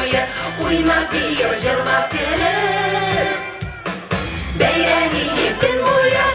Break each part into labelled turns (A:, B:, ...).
A: буе уйнап, биеп, җырлап, көлеп. Бәйрәм итик көн буе.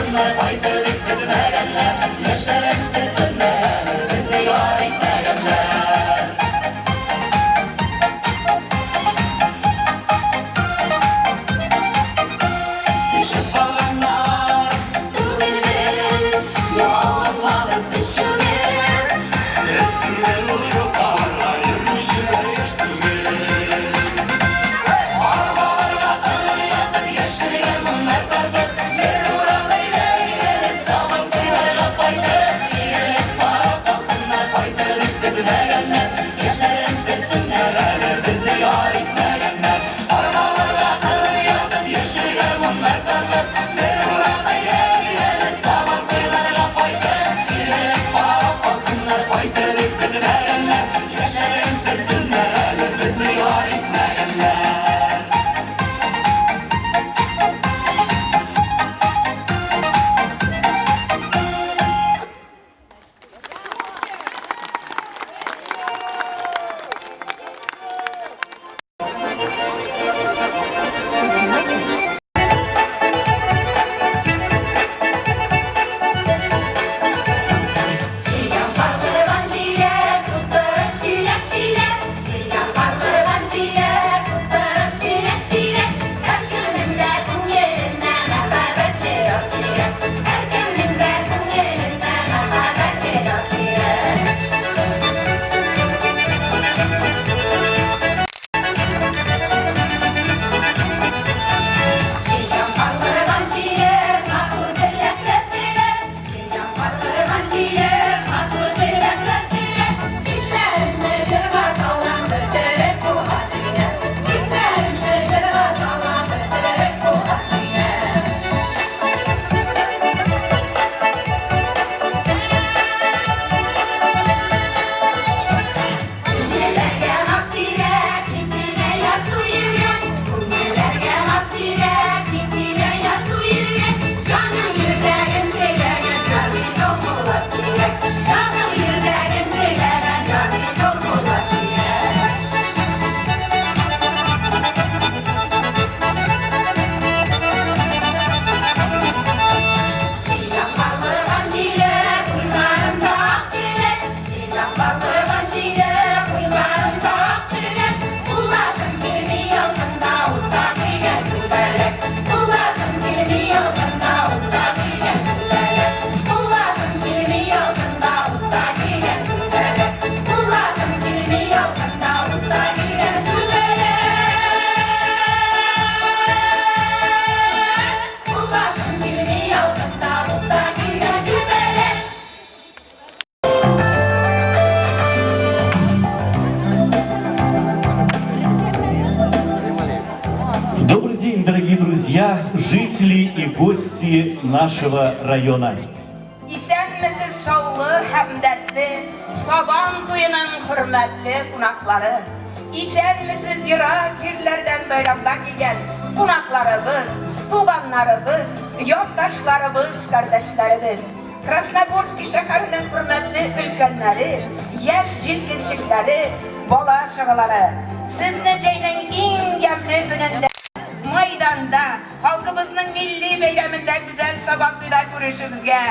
A: калсыннар, кайтыр дип көтмәгәннәр, Яшьләрен сөртсеннәр әле, безне яр итмәгәннәр. Төшеп калганнар түгелбез, ялынмабыз төшүгә.
B: Өстеңдә ул юкка-барга йөрүчеләр яшь түгел.
A: Арбаларга ятып, яшел гармуннар тартып, бер урам әйләник әле, Сабантуйларга кайтып, сөенеп карап калсыннар, кайтыр дип көтмәгәннәр, яшьләрен сөртсеннәр әле, безне яр итмәгәннәр. Арбаларга ятып, яшел гармуннар тартып, бер урам әйләник әле, Сабантуйларга кайтып, сөенеп карап калсыннар, кайтыр дип көтмәгәннәр, яшьләрен сөртсеннәр әле, безне яр итмәгәннәр. Җыям карлыган җиләк, тутырып чиләк-чиләк. Җыям карлыган җиләк, тутырып чиләк-чиләк. Һәркемнең дә күңелендә мәхәббәтле яр кирәк. Һәркемнең дә күңелендә мәхәббәтле яр кирәк. Җыям карлыган җиләк, матур теләкләр теләп. Җыям карлыган җиләк, матур теләкләр теләп. Хисләремне җырга салам, бетереп кул астына. Хисләремне җырга салам, бетереп кул астына. Күңелләргә наз кирәк, ниндигә ярсу йөрәк. Күңелләргә наз кирәк, ниндигә ярсу йөрәк. Җаның йөрәген теләгән яр бит ул була сирәк. Җаның йөрәген теләгән яр бит ул була сирәк. Җыям карлыган җиләк, уйларымда ак теләк. Җыям карлыган җиләк, уйларымда ак теләк. Буласым килми ялкында, утта көйгән күбәләк. Буласым килми ялкында, утта көйгән күбәләк. Буласым килми ялкында, утта көйгән күбәләк. Буласым килми ялкында, утта көйгән күбәләк. Буласым килми ялкында, утта көйгән күбәләк.
C: Добрый день, дорогие друзья, жители и гости нашего района.
D: Исәнмесез, шаулы һәм дәртле Сабан туеның хөрмәтле кунаклары! Исәнмесез, ерак җирләрдән бәйрәмгә килгән кунакларыбыз, туганнарыбыз, якташларыбыз, кардәшләребез! Красногорский шәһәренең хөрмәтле өлкәннәре, яшь җилкенчекләре, бала-чагалары! Сезне җәйнең иң ямьле көнендә, майданда, халкыбызның милли бәйрәмендә гүзәл Сабантуйда күрешүебезгә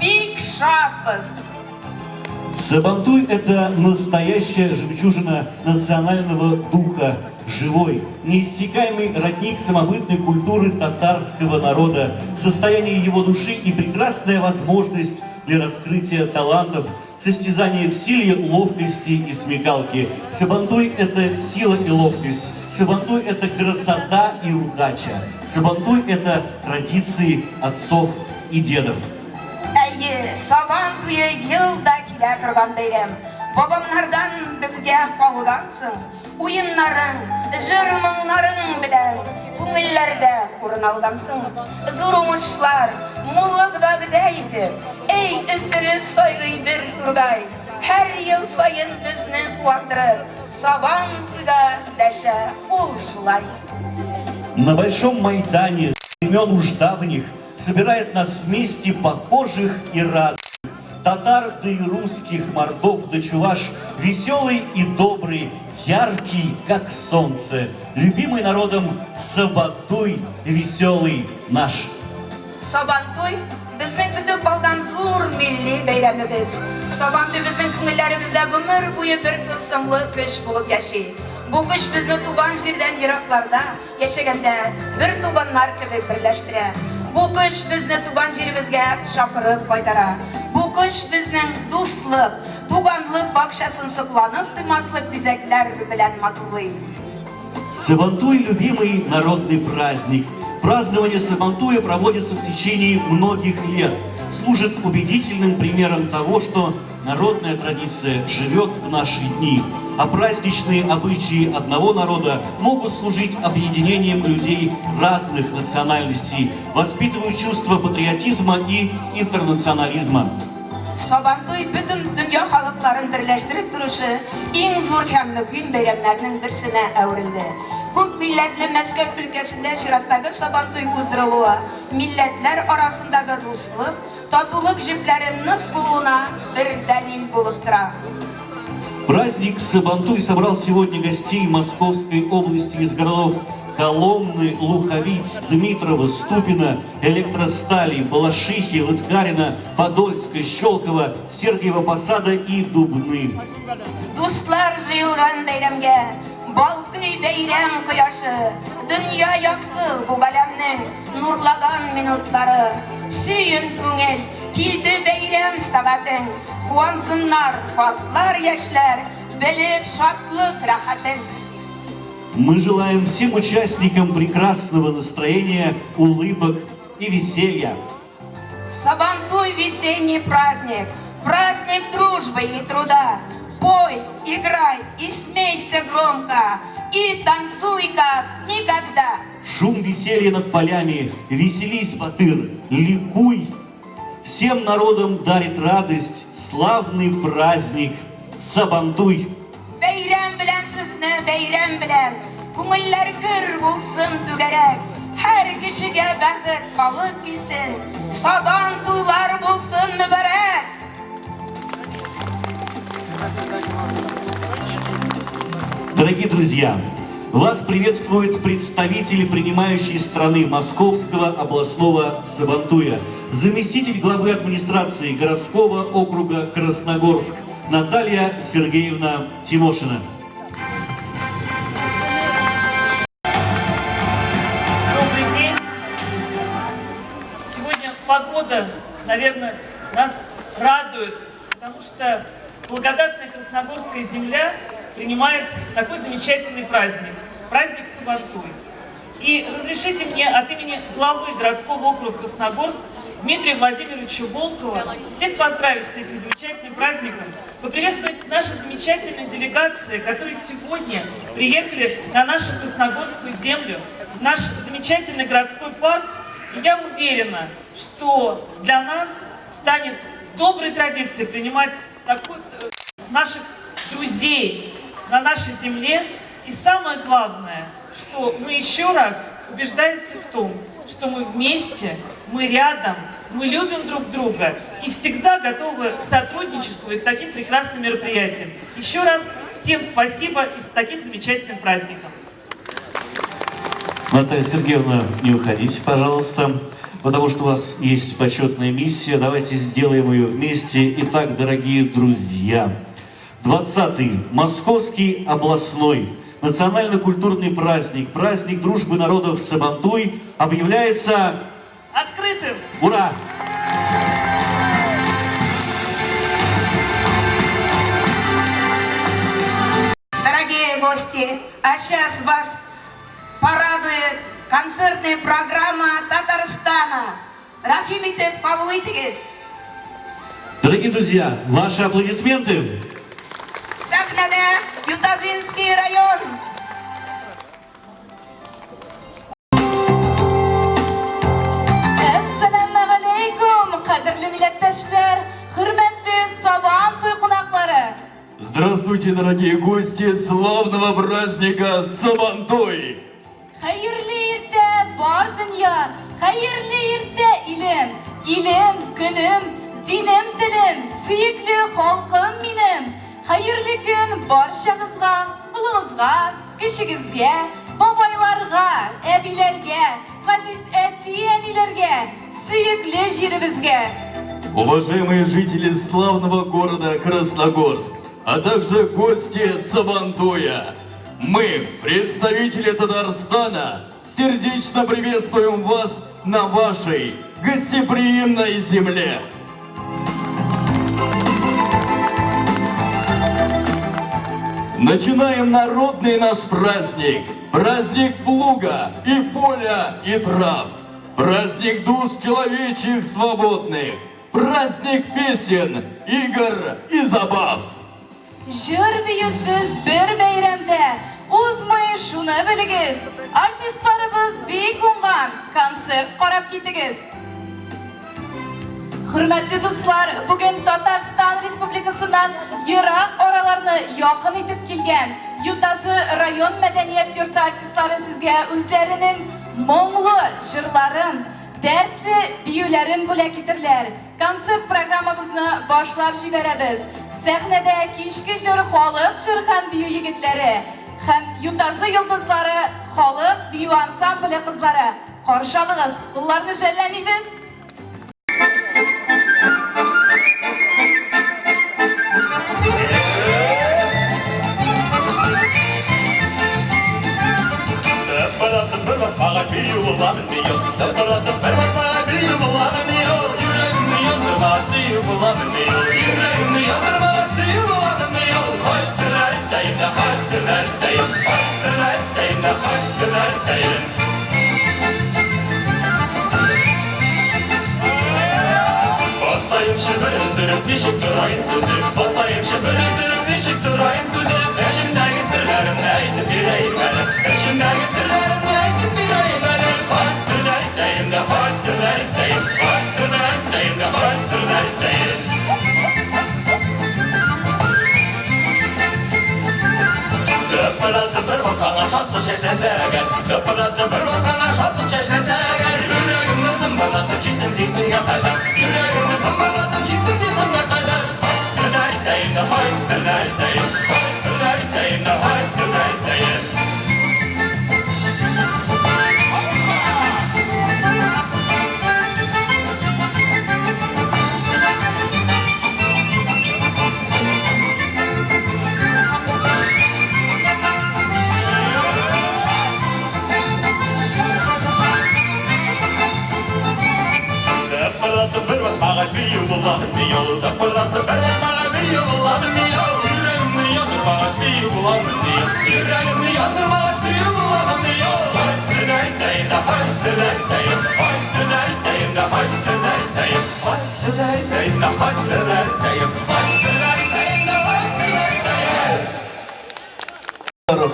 D: бик шатбыз!
C: Сабантуй – это настоящая жемчужина национального духа, живой, неиссякаемый родник самобытной культуры татарского народа, состояние его души и прекрасная возможность для раскрытия талантов, состязание в силе, ловкости и смекалке. Сабантуй – это сила и ловкость. Сабантуй – это красота и удача. Сабантуй – это традиции отцов и дедов.
D: Әйе, Сабан туе ел да килә торган бәйрәм. Бабамнардан безгә калгансың, уеннарың, җыр-моңнарың белән күңелләрдә урын алгансың. Зур уңышлар, муллык вәгъдә итеп, әй, өздереп сайрый бер тургай. Һәр ел саен безне куандырып, Сабан туйда дәшә ул шулай.
C: На большом Майдане с времен уж давних собирает нас вместе похожих и разных. Татар да и русских, мордов да чуваш, веселый и добрый, яркий, как солнце, любимый народом Сабантуй веселый наш.
D: Сабантуй безнең көтеп алган зур милли бәйрәмебез. Сабантуй безнең күңелләребездә гомер буе бер тылсымлы көч булып яши. Бу көч безне туган җирдән еракларда яшәгәндә бер туганнар кебек берләштерә. Бу көч безне туган җиребезгә чакырып кайтара. Бу көч безнең дуслык, туганлык бакчасын сокланып туймаслык бизәкләр белән матурлый.
C: Сабантуй – любимый народный праздник. Празднование Сабантуя проводится в течение многих лет. Служит убедительным примером того, что народная традиция живет в наши дни, а праздничные обычаи одного народа могут служить объединением людей разных национальностей, воспитывают чувство патриотизма и интернационализма.
D: Сабантуй бөтен дөнья халыкларын берләштереп торучы иң зур һәм мөһим бәйрәмнәрнең берсенә әверелде. Күп милләтле Мәскәү өлкәсендә чираттагы Сабантуй уздырылуы милләтләр арасындагы дуслык, татулык җепләре нык булуына бер дәлил булып тора.
C: Праздник Сабантуй собрал сегодня гостей Московской области из городов Коломны, Луховиц, Дмитрова, Ступино, Электростали, Балашихи, Лыткарина, Подольска, Щелково, Сергиева Посада и Дубны.
D: Дуслар җыелган бәйрәмгә балкый бәйрәм кояшы, дөнья якты бу галәмнең нурлаган минутлары. Сөен күңел, килде бәйрәм сәгатең, куансыннар картлар, яшьләр, белеп шатлык рәхәтен.
C: Мы желаем всем участникам прекрасного настроения, улыбок и веселья.
D: Сабантуй весенний праздник, праздник дружбы и труда. Пой, играй и смейся громко, и танцуй как никогда.
C: Шум веселья над полями, веселись, Батыр, ликуй. Всем народам дарит радость славный праздник Сабантуй.
D: Бәйрәм белән сезне, бәйрәм белән! Күңелләр көр булсын түгәрәк, Һәр кешегә бәхет алып килсен, Сабан туйлар булсын мөбарәк!
C: Дорогие друзья, вас приветствует представитель принимающей страны Московского областного Сабантуя, заместитель главы администрации городского округа Красногорск Наталья Сергеевна Тимошина.
E: Добрый день. Сегодня погода, наверное, нас радует, потому что благодатная Красногорская земля принимает такой замечательный праздник, праздник Сабантуй. И разрешите мне от имени главы городского округа Красногорск Дмитрия Владимировича Волкова всех поздравить с этим замечательным праздником, поприветствовать наши замечательные делегации, которые сегодня приехали на нашу Красногорскую землю, в наш замечательный городской парк. И я уверена, что для нас станет доброй традицией принимать такой, наших друзей на нашей земле. И самое главное, что мы еще раз убеждаемся в том, что мы вместе, мы рядом, мы любим друг друга и всегда готовы к сотрудничеству и к таким прекрасным мероприятиям. Еще раз всем спасибо и с таким замечательным праздником.
C: Наталья Сергеевна, не уходите, пожалуйста, потому что у вас есть почетная миссия. Давайте сделаем ее вместе. Итак, дорогие друзья, 20-й Московский областной национально-культурный праздник, праздник дружбы народов Сабантуй, объявляется
E: открытым!
C: Ура!
D: Дорогие гости, а сейчас вас порадует концертная программа Татарстана. Рәхим итеп кабул итегез.
C: Дорогие друзья, ваши аплодисменты!
D: Сәхнәдә Ютазинский район.
F: Әссәламегаләйкүм, кадерле милләттәшләр, хөрмәтле Сабан туй кунаклары!
G: Здравствуйте, дорогие гости славного праздника Сабантуй!
F: Хәерле иртә, бар дөнья, хәерле иртә, илем! Илем, көнем, динем, телем, сөекле халкым минем! Хәерле көн барчагызга, олыгызга, кечегезгә, бабайларга, әбиләргә, газиз әти-әниләргә, сөекле җиребезгә!
G: Уважаемые жители славного города Красногорск, а также гости Сабантуя, мы, представители Татарстана, сердечно приветствуем вас на вашей гостеприимной земле. Начинаем народный наш праздник. Праздник плуга и поля и трав. Праздник душ человечьих свободных. Праздник песен, игр и забав.
F: Җыр-биюсез бер бәйрәм дә узмый, шуны белегез. Артистларыбыз бик уңган, концерт карап китегез. Хөрмәтле дуслар, бүген Татарстан Республикасыннан ерак араларны якын итеп килгән Ютазы район мәдәният йорты артистлары сезгә үзләренең моңлы җырларын, дәртле биюләрен бүләк итерләр. Концерт программабызны башлап җибәрәбез. Сәхнәдә кичке җыр халык җыр һәм бию егетләре һәм Ютазы йолдызлары халык бию ансамбле кызлары. Каршы алыгыз, кулларны жәлләмибез!
B: Тыпырлатып бер басмага бию буламыни ул? Тыпырлатып бер басмага бию буламыни ул? Йөрәгемне яндырма, сөю буламыни ул? Йөрәгемне яндырма, сөю буламыни ул? Хастерләрдәем дә хастерләрдәем, хастерләрдәем дә хастерләрдәем. Басаемчы бер өздереп, ничек торайын түзеп? Басаемчы бер өздереп, ничек торайын түзеп? Эчемдәге серләремне әйтеп бирәем әле. Эчемдәге серләремне әйтеп бирәем әле. Хастерләрдәем дә хастерләрдәем, хастерләрдәем дә хастерләрдәем. Тыпырлатып бер басканга шатлык чәчрәсә әгәр, Тыпырлатып бер басканга шатлык чәчрәсә әгәр, Йөрәгемне сымбырлатып җитсен зиһенгә кадәр, Йөрәгемне сымбырлатып җитсен зиһенгә кадәр. Хастерләрдәем дә хастерләрдәем, хастерләрдәем дә хастерләрдәем. Тыпырлатып бер басмагач бию буламыни ул? Тыпырлатып бер басмагач бию буламыни ул? Йөрәгемне яндырмагач сөю буламыни ул? Йөрәгемне яндырмагач сөю буламыни ул? Хастерләрдәем дә хастерләрдәем, хастерләрдәем дә хастерләрдәем, хастерләрдәем дә хастерләрдәем, хастерләрдәем дә хастерләрдәем.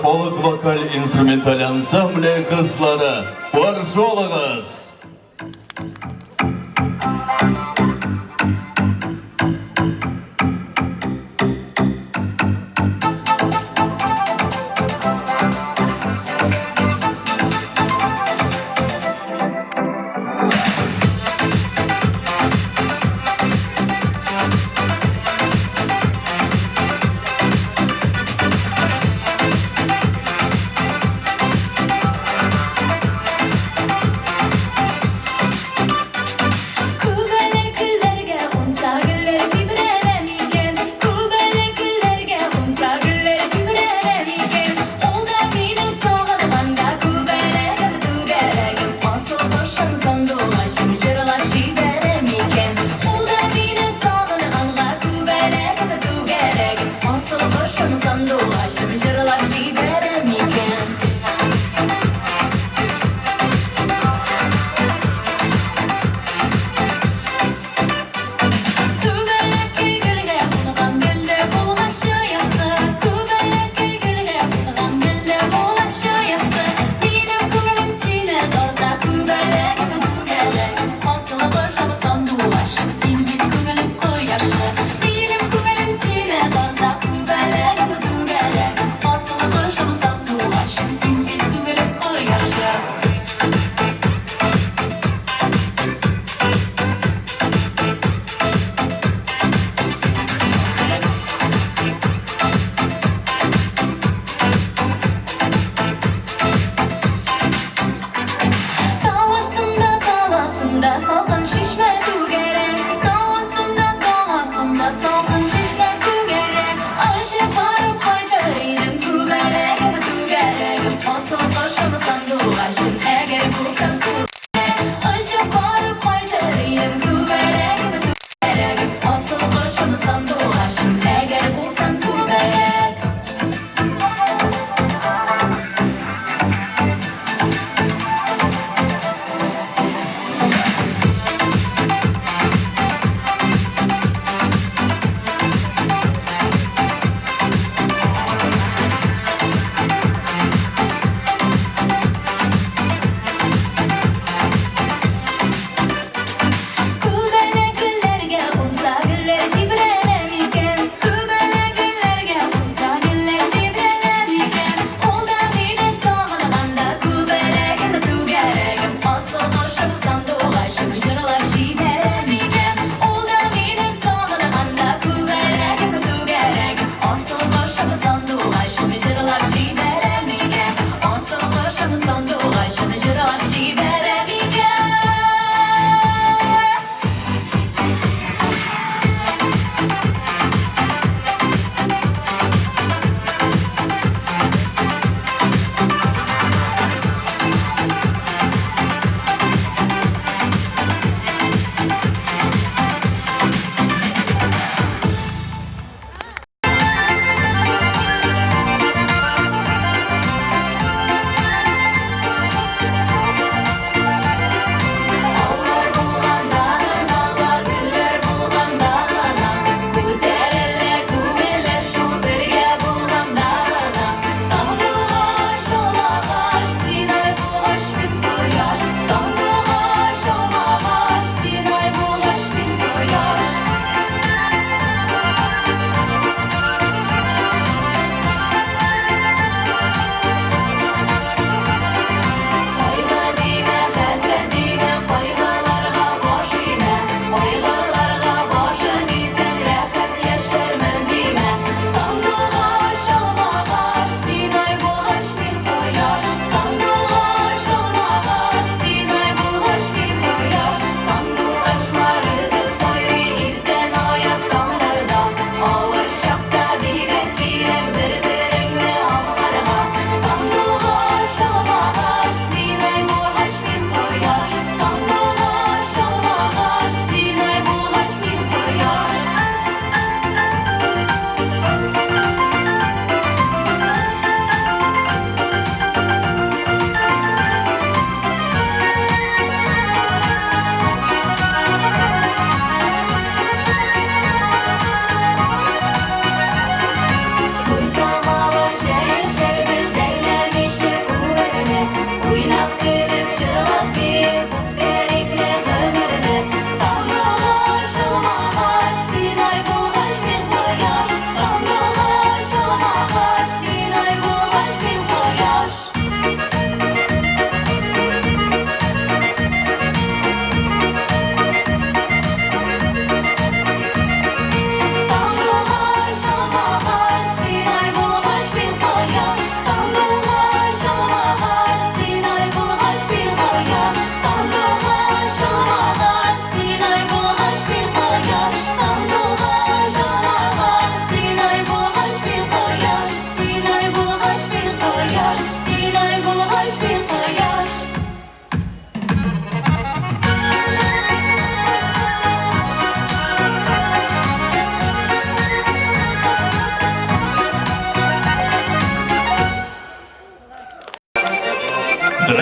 G: Халык вокаль инструменталь ансамбле кызлары, каршы алыгыз!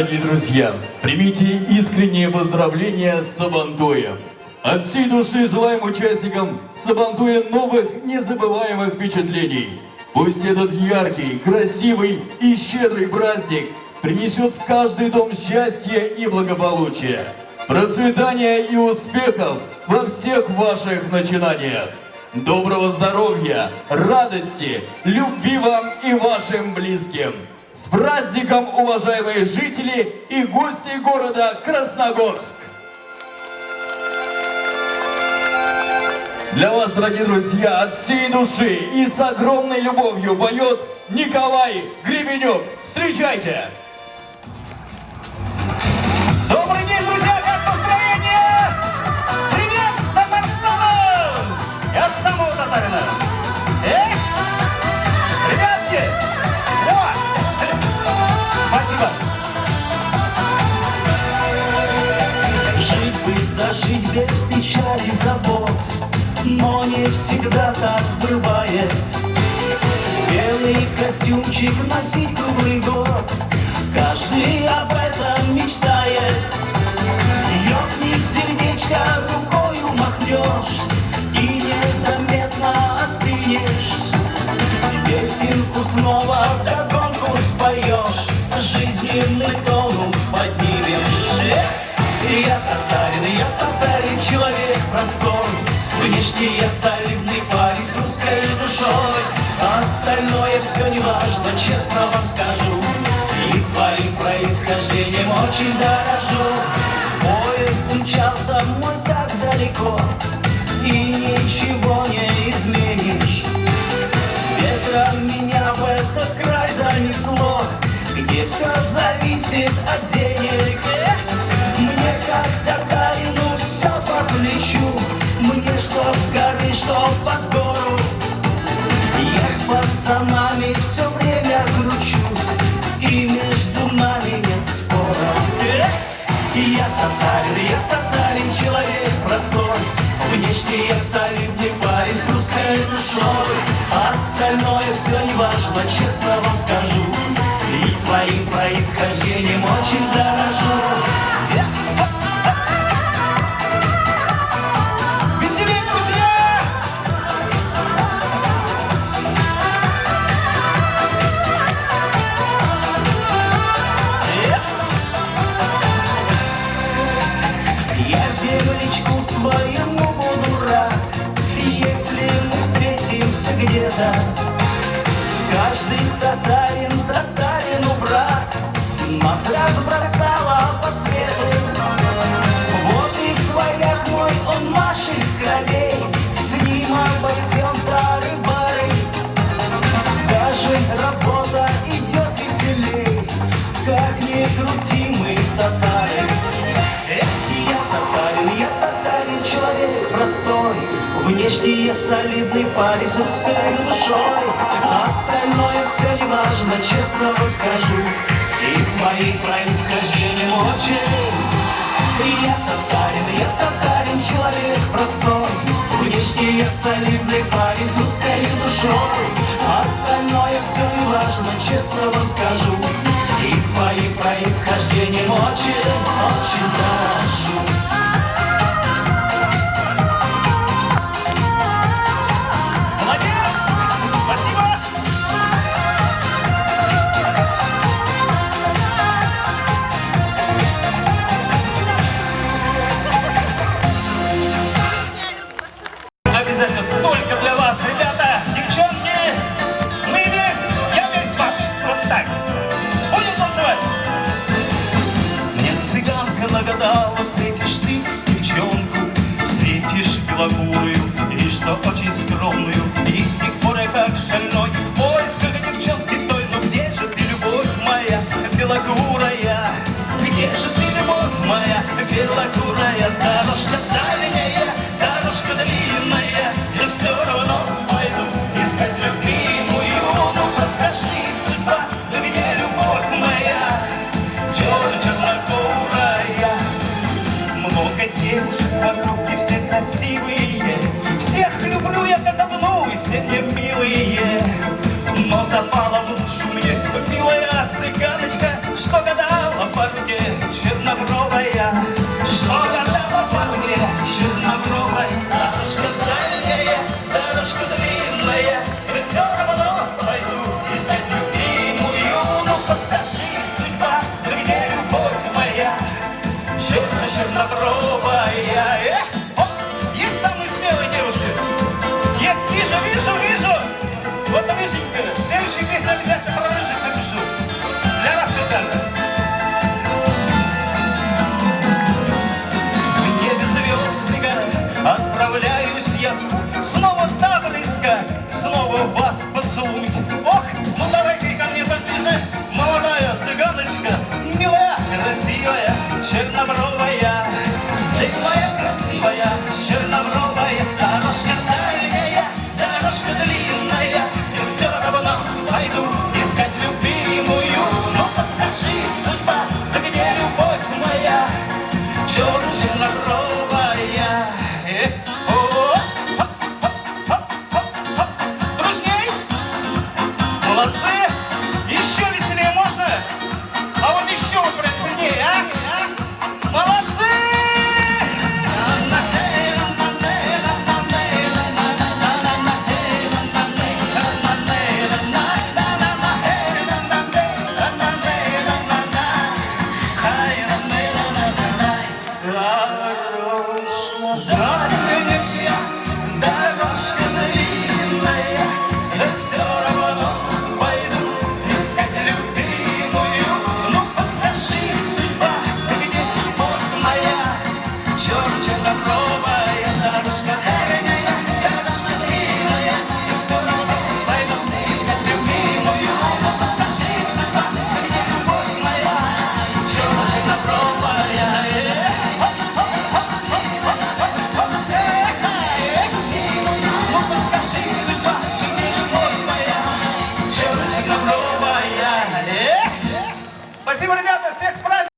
G: Дорогие друзья, примите искренние поздравления с Сабантуем. От всей души желаем участникам Сабантуя новых незабываемых впечатлений. Пусть этот яркий, красивый и щедрый праздник принесет в каждый дом счастье и благополучие, процветания и успехов во всех ваших начинаниях. Доброго здоровья, радости, любви вам и вашим близким. С праздником, уважаемые жители и гости города Красногорск! Для вас, дорогие друзья, от всей души и с огромной любовью поет Николай Гребенюк. Встречайте!
B: Добрый день, друзья! Как настроение? Привет с Татарстаном! Я от самого татарина. Эх! Ребятки! О! Спасибо!
H: Жить бы, дожить без печали, забот, но не всегда так бывает. Белый костюмчик носить круглый год, каждый об этом мечтает. Ёкнет сердечко, рукою махнешь и незаметно остынешь. Песенку снова вдогонку споешь, жизненный тонус поднимешь. Эх! Я татарин, человек простой, внешне я солидный парень с русской душой. Остальное все не важно, честно вам скажу, и своим происхождением очень дорожу. Поезд умчался мой так далеко, и ничего не изменишь. Ветром меня в этот край занесло, где все зависит от денег. Эх! Мне как татарину все по плечу, мне что с горы, что под гору. Я с пацанами все время кручусь, и между нами нет спора. Эх! Я татарин, человек простой, внешне я солидный парень с русской душой. Остальное все не важно, честно вам скажу, и своим происхождением очень дорожу.
B: Веселее, друзья!
H: Я землячку своему буду рад, если мы встретимся где-то. Каждый татарин татарину брат, нас разбросало по свету. Вот и свояк мой, он наших кровей, с ним обо всем тары-бары. Даже работа идет веселей, как ни крути мы татары. Эх, я татарин, человек простой, внешне я солидный парень с русской душой. Остальное все не важно, честно вам скажу, и своим происхождением очень. Я татарин, человек простой, внешне я солидный парень с русской душой. Остальное все не важно, честно вам скажу, и своим происхождением очень, очень дорожу.
B: Молодец! Спасибо! Обязательно только для вас, ребята, девчонки. Мы весь, я весь ваш. Вот так. Будем танцевать. Мне цыганка нагадала, встретишь ты девчонку, встретишь белокурую и что очень скромную. И с тех пор я как шальной в поисках девчонки той. Ну где же ты, любовь моя, белокурая? Где же ты, любовь моя, белокурая? Дорожка дальняя, дорожка длинная, я все равно пойду искать любимую. Ну подскажи, судьба, ну где любовь моя, чернокурая? Много девушек вокруг и все красивые, всех люблю я как одну, и все мне милые. Но запала в душу мне милая цыганочка, что гадала по Снова так близко, снова вас поцелуй. Ох, ну давай-ка ко мне поближе, молодая цыганочка, милая, красивая, чернобровая. Ты моя красивая, чернобровая, дорожка дальняя, дорожка длинная. Я все равно пойду искать любимую. Но подскажи, судьба, да где любовь моя, чернобровая? О, хоп, хоп, хоп, хоп, хоп. Дружней! Молодцы! Еще веселее можно? А вот еще вот прям сильнее, а? Молодцы! Дорожка дальняя, дорожка длинная, да все равно пойду искать любимую. Ну подскажи, судьба, где любовь моя, чернобровая, дорожка дальняя, дорожка длинная, я все равно пойду искать любимую. Ну подскажи, судьба, где любовь моя, чернобровая. Ну подскажи, судьба, где любовь моя, чернобровая. Спасибо, ребята, всех с праздником!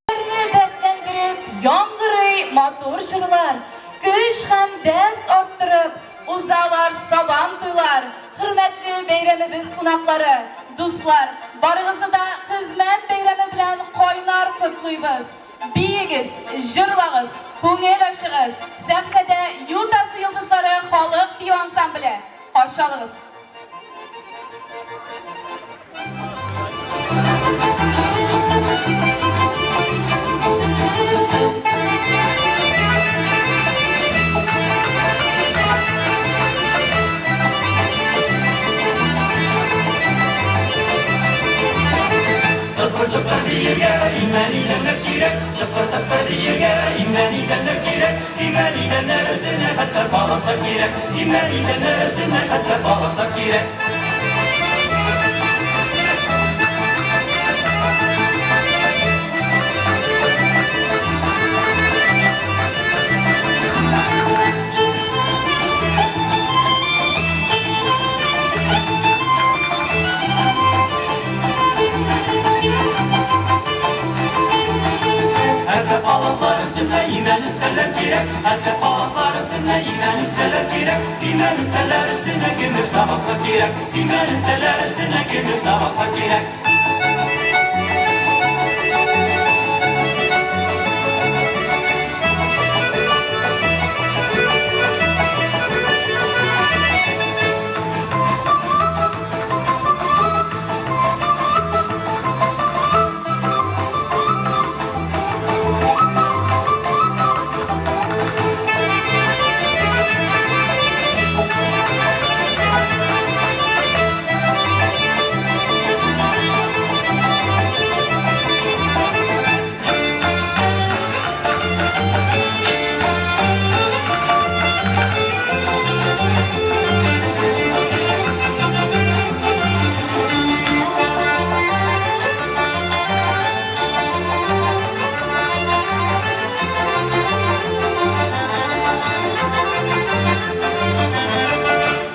F: Дәртләндереп, яңгырый матур җырлар, көч һәм дәрт арттырып, узалар сабан туйлар. Хөрмәтле бәйрәмебез кунаклары, дуслар, барыгызны да хезмәт бәйрәме белән кайнар котлыйбыз. Биегез, җырлагыз, күңел ачыгыз. Сәхнәдә Ютазы йолдызлары халык бию ансамбле. Каршы алыгыз.
B: Тыпыр-тыпыр биергә имән идәннәр кирәк, тыпыр-тыпыр биергә имән идәннәр кирәк, имән идәннәр өстенә хәтта паласлар кирәк, имән идәннәр өстенә хәтта паласлар кирәк. Хәтта паласлар өстенә имән өстәлләр кирәк, хәтта паласлар өстенә имән өстәлләр кирәк, имән өстәлләр өстенә көмеш табаклар кирәк, имән өстәлләр өстенә көмеш табаклар кирәк.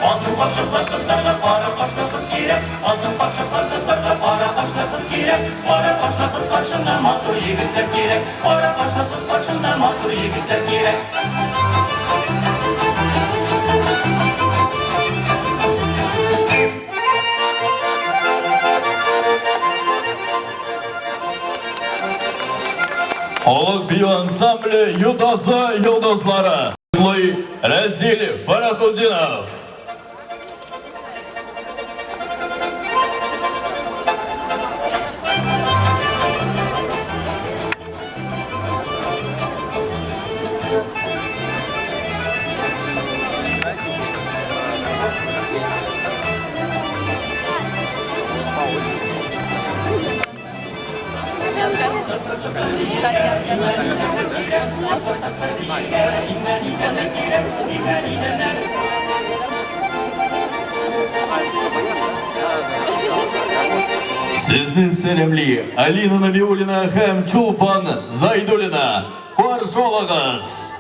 B: Алтын кашыклы кызларга кара кашлы кыз кирәк, алтын кашыклы кызларга кара кашлы кыз кирәк, кара кашлы кыз каршында матур егетләр кирәк, кара кашлы кыз каршында матур егетләр кирәк.
G: Халык бию ансамбле Ютазы йолдызлары. Котлый Рәзил Фарахутдинов. Сезне сәламли Алина Набиуллина һәм Чулпан Зайдуллина. Каршы алыгыз!